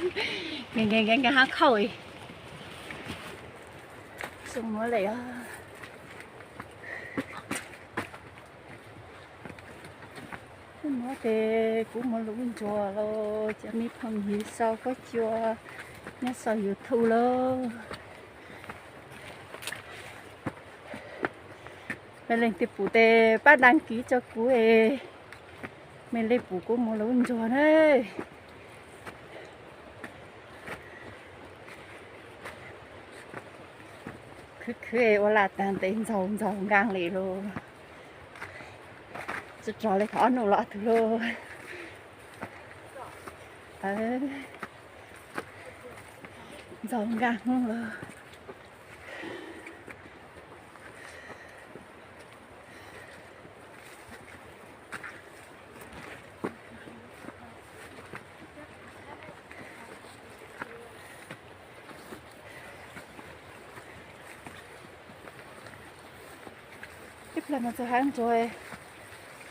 Nkees nkees nkees nkees hab khauj. Zoo nuav le os. Hnub nuav tes kuv moog lug ntsuag los cov me phooj ywg sau huab cua nyob sau YouTube lauj. Mej leej twg pum tes pab đăng ký rua kuv es mej le pum kuv moog lug ntsuag na. Khwv khwv ua laj taag tes ntxaug ntxaug nkaag le lauj. Tsi rog le thaum ob nub los tug lauj. Ntxaug nkaag lauj. Ib plag moog txug haav ntsuag,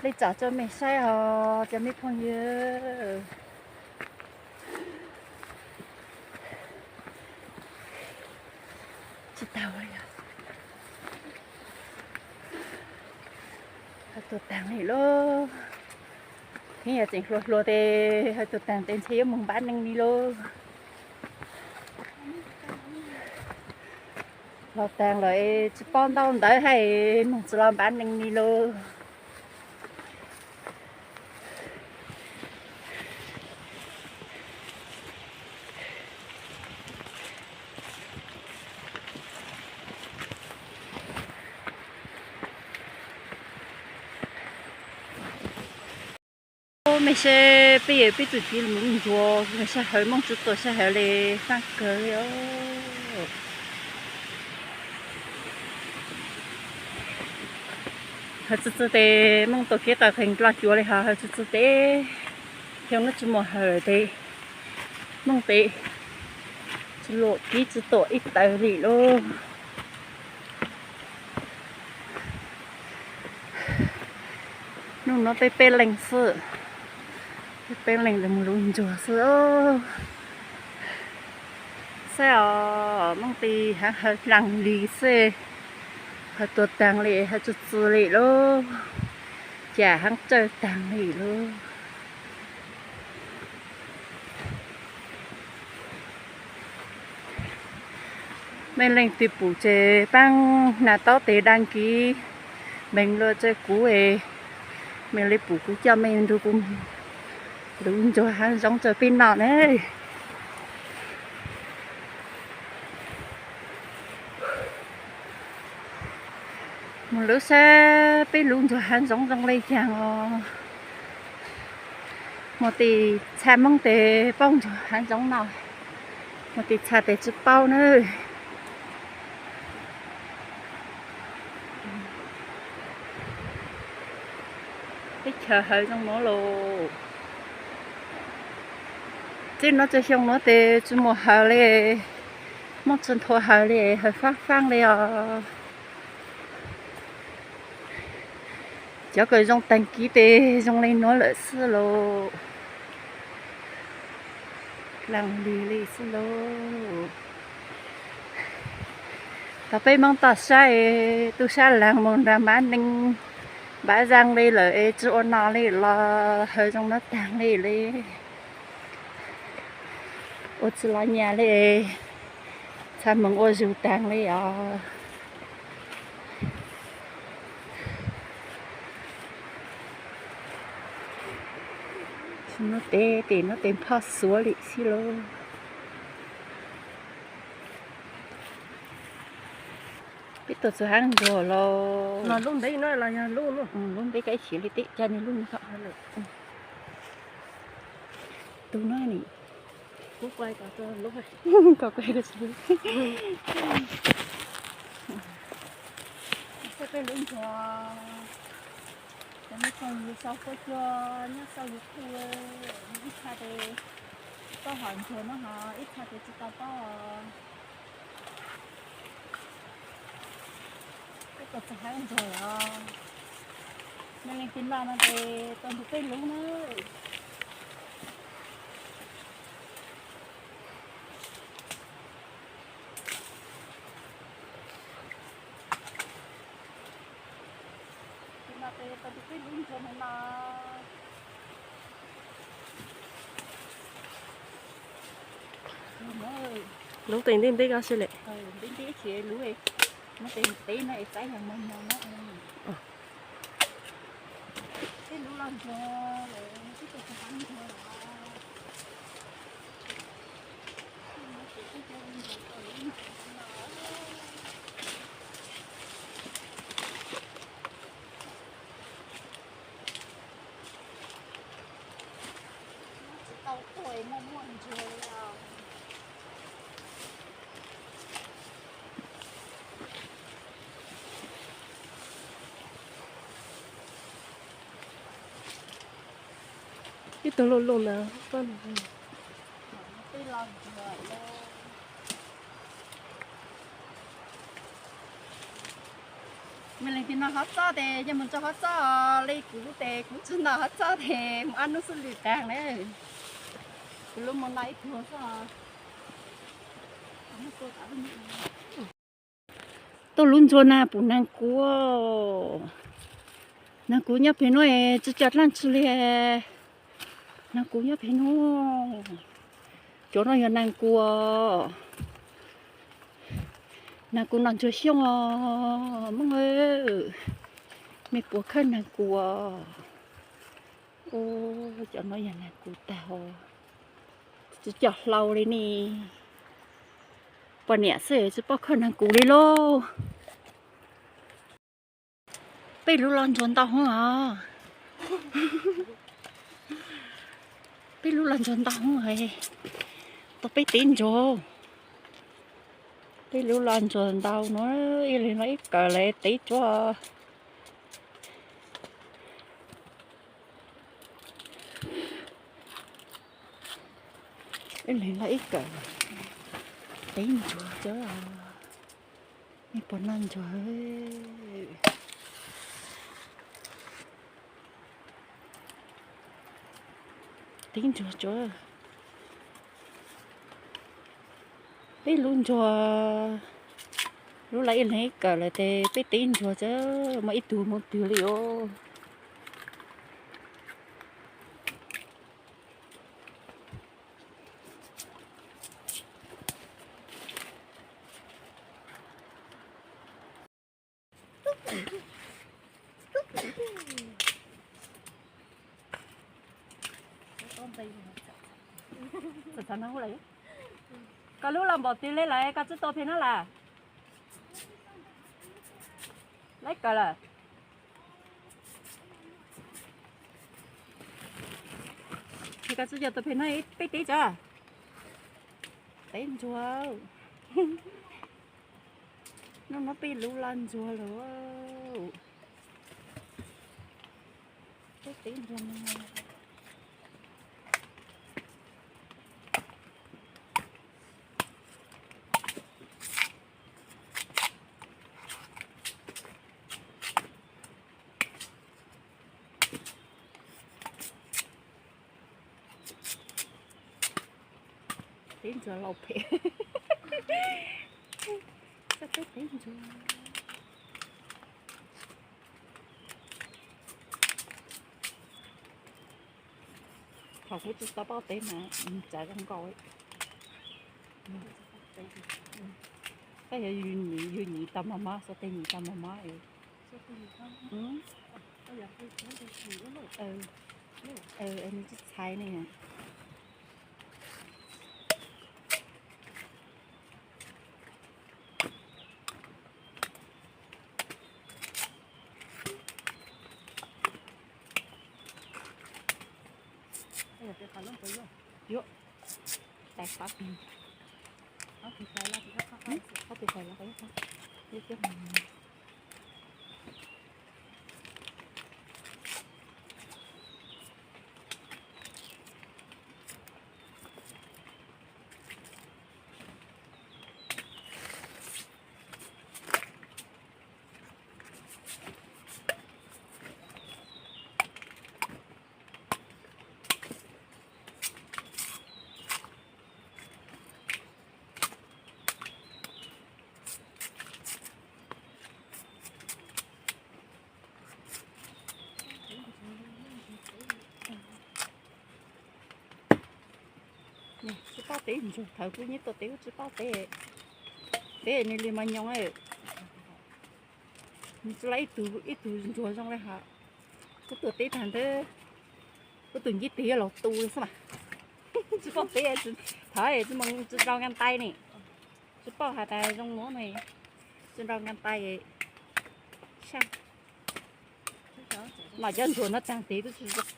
le tsom rua mej saib os cov me phooj ywg. Tsis taug li os. Hawv tuag taag li lauj. Tib yog tseem hluas hluas tes hawv tuag taag tes ntshe yuav moog npav neeg li lauj. Los taag lawm tsi paub ntaub ntawv hab moog tsi los npav neeg li lauj. Mej saib peb, peb tug txiv lug ntsuag, mej saib hawv Moob tsi tuam saib hawv le, faaj kawg li os. Hawv tsi txi tes Moob tuam kev qas qees dlog cuav li hos hawv tsi txi tes, xyoo nuav tsi muaj hawv tes Moob tes tsi luam kib tsi tuam ib taws li lauj. Nub nuav peb peb leeg xwb, peb peb leeg moog lug ntsuag xwb. Saib os, Moob tes haav hawv dlaag li xwb, hawv tuag taag li, hawv tsi txi li lauj, cas haav tsawj taag li lauj. Mej leej twg pum ces paab hnav taub tes đăng ký, meeg lug rua kuv es mej le pum kuv coj mej nrug kuv lug ntsuag haav zoov rua peb noj na. Moog lub sab peb lug ntsuag haav zoov zoo le caag os. Muaj tes txha Moob tes paub ntsuag haav zoov no, muaj tes txha tes tsi paub na. Teb chaws hawv zoo nuav lauj. Txij nuav txug xyoo nuav tes tsi muaj hawv li, Moob tsi nthuav hawv li, hawv faab faab li os. Cov kws zoo taag kis tes zoo le nuav lawm xwb lauj. Laag li li xwb lauj. Thaus peb Moob toj sab es tub sab laag moog nrug npav neeg npav zaaj li lawm es tsi ua no li los hawv zoo nuav taag li li. Ua tsi los nyas li, txha moog ua zug taag li os. Nuav tes, tes nuav tes nphoj xuav li xwb lauj. Peb tuaj txug haav ntsuag los, lub ntev kab ib siv li teb ca nwg lub ni tog. Tug nuav ni. Koj kuj, koj tsi, peb lub ntsuag, cov me phooj ywg sau huab cua nyob sau YouTube, ib txha tes paub hom ntsuag nuav hos ib txha tes tsi tau paub. Peb tuaj txug haav ntsuag lawm os. Mej leej twg noj no tes tau nrug peb lub na. Lub tes ntej ntej ko xwb lawm. Tsis tau tuag muaj muaj ntsuag li os. Ib tug loj loj ntawd. Tej los ntsuag li. Mas leej twg noj hov txob tes yog mus tso hov txob li kuv tes kuv tsis noj hov txob tes mus ob hnub xwb lwm taag na. Kuv lub mus noj ib tug xwb. Tuaj lub ntsuag na pum neeg kuv. Neeg kuv nyob pem nuav tsis coj dlaab tsi li. Neeg kuv nyob pem nuav. Cov no yog neeg kuv. Neeg kuv noj ntsuag xyooj os Moob. Mej puas khawb neeg kuv os? Cov no yog neeg kuv tag os. Tsis coj hlau li ne. Poj niam xwb tsis paub khawb neeg kuv li lauj. Peb lub los ntsuag ntau hwv os. Peb lub los ntsuag ntau hwv. Tau peb teb ntsuag. Peb lub los ntsuag ntau no, ib leeg los ib kawm lawm teb tsuag. Ib leeg los ib kawm teb ntsuag cov. Mej puas noj ntsuag? Teb ntsuag cov. Peb lub ntsuag, lub los ib leeg ib kawm lawm tes peb teb ntsuag cov, muaj ib tug mus twg li os. Koj lub los npaum twg li lawm koj tsis tau pem no lawm? Lawv kawm lawm. Koj tsis yog tus pem no peb teb tso. Teb ntsuag. Hnub no peb lub los ntsuag lawm. Peb teb ntsuag no. Teb ntsuag laus phem. Txoj teb teb ntsuag. Thaum kuv tsis tau paub teb mas txawv zoo nkauj. Tab yog yus nyiv tau mos mos, xuas tes nyiv tau mos mos. Nws tsis txhais ne. Yuav, tais qhov, qhov tais los, Poj teb ntsuag, thaum kuv nyuam qhuav tuaj teb kuv tsis paub teb, teb nws li mas nyoos, nws tsis laj ib tug ib tug ntsuag zoo li hos. Kuv tuaj teb tag ntawd, kuv tus ntsib twg yuav laus tu xwb mas. Tsis paub teb, thaum tsis mus tsis nrau nkas tais ne, tsis paub has tas zoo nuav ne, tsis nrau nkas tais. Sab, no cov ntsuag no tag tes twb tsis zoo.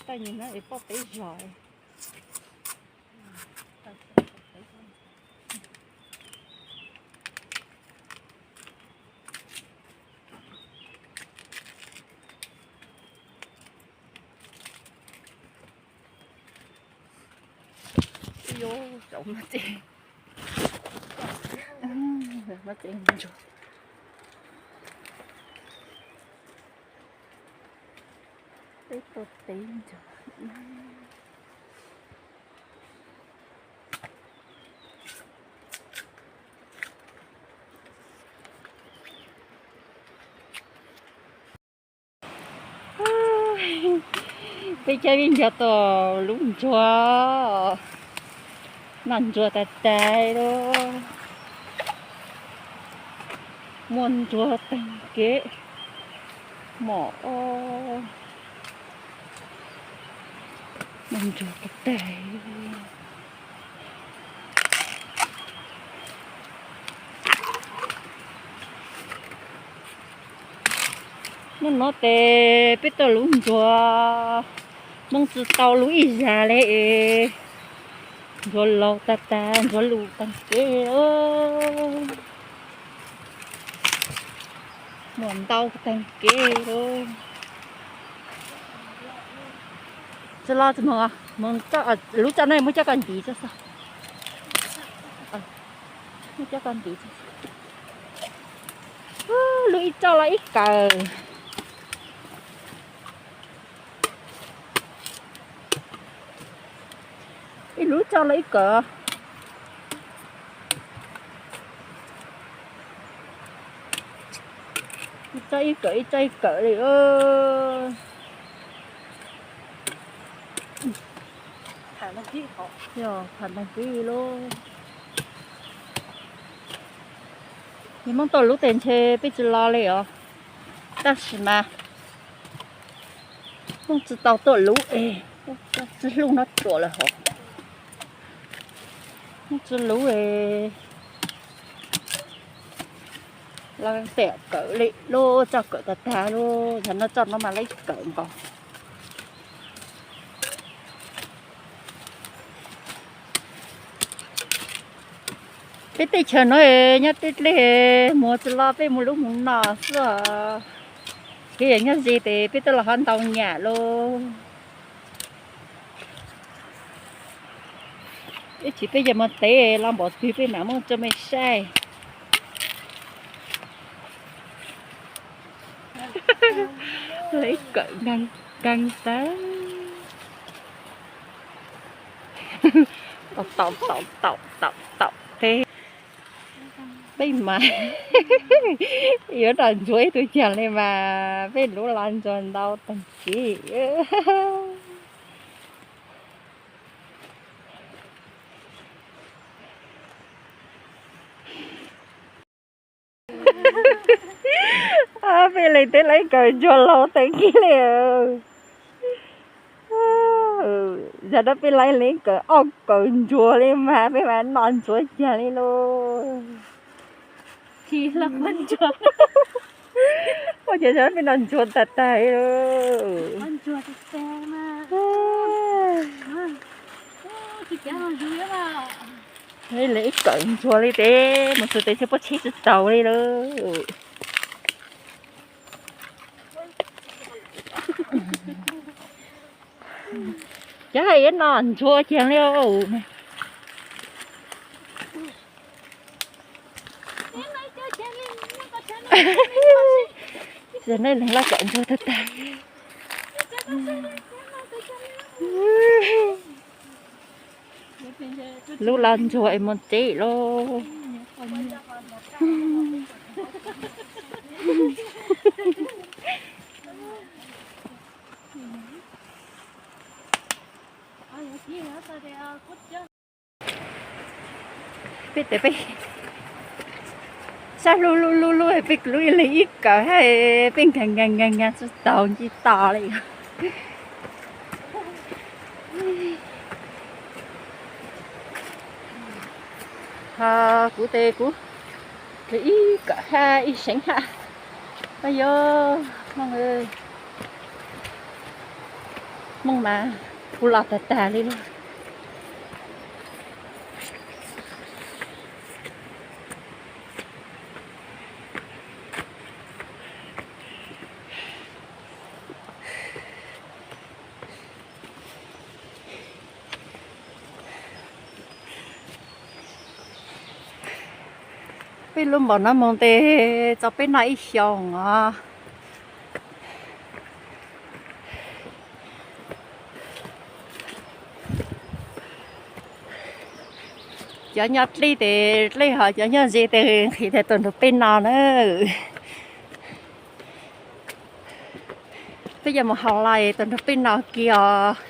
Taj nws no es poj teb zog. Ib, tsaus maj tsev, maj tsev ntsuag. Peb tuaj teb ntsuag. Peb cov viv ncaus tau lub ntsuag, noj ntsuag tag tag lawm. Muaj ntsuag tag kev, mom, muaj ntsuag tag tag. Hnub no ces peb tau lub ntsuag, Hmoob tsis tau lub ib zag li es, ntsuag laus tag tag, ntsuag lus tag kev, muaj ntau tag kev lawm. Tsis los tsis mus, lub txoj no muab coj koj ntiv tso xwb. Muab coj koj ntiv tso. Lub ib txoj los ib kawm. Ib lub txoj los ib kawm. Ib txoj ib kawm, ib txoj ib kawm li. Tham ntag kib lauj. Yog Hmoob tau lub tes ntshe peb tsis los li os. Tab sis mas Hmoob tsis tau tuaj lub es, tsis hlub no ruam lawm hos. Hmoob tsis lub es, los tes kawm li lub txoj kawm tag tag lub, yog no txoj no mas lub ib kawm nkaus. Peb teb chaws no nyob teb dlej, mus tsis los peb mus lub mus no xwb os. Kev yog nyob ze tes peb twb los ho ntau nyam lauj. Ib chim peb yuav mus teb los npaum twg peb mam muab tso mej saib. Lub ib kawm nkeeg tag. Taum taum taum taum taum taum teb. Peb mas yuav noj ntsuag ib tug cag li mas peb lub los ntsuag ntau tag kev. Peb leeg teb leej kawm ntsuag laus tag kev li. Yog no peb leeg kawm ob kawm ntsuag li mas peb mas noj ntsuag cag li lauj. Ua cas yog no peb noj ntsuag tag tag li lauj. Peb leeg ib kawm ntsuag li tes mus txog tes tsis puab tsheb tsis taus li lauj. Cov hais yuav noj ntsuag cag li. Tsis nej leeg laj kawm ntsuag tag tag. Lub los ntsuag es mus teb lauj. Ces peb sab hlub hlub hlub hlub, peb hlub ib leeg ib kawm, peb nkag nkag nkag nkag tsis tau nce toj li. Ho kuv ces kuv ib kawm hab ib seev hab. Yog Hmoob, Hmoob mas kuv los tag tag li lauj. Peb lub npaum no moog tes txog peb noj ib xyoos os. Cov nyob dleb tes dleb, ho cov nyob ze tes nqhis tes tuaj nrug peb no na. Peb yuav mus haus los tuaj nrug peb no kiag os.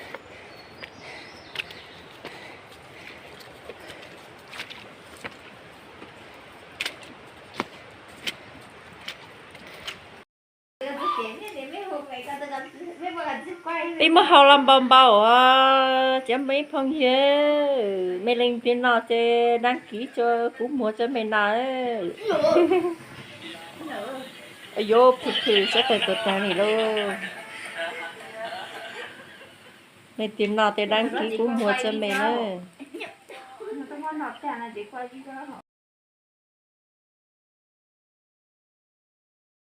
Peb muab haus los npau npau os cov me phooj ywg, mej leej twg noj ces đăng ký tso kuv muag tso mej noj. Yuav phwm phwm sab tawg tuag tag li lauj. Mej twg noj ces đăng ký kuv muag tso mej na.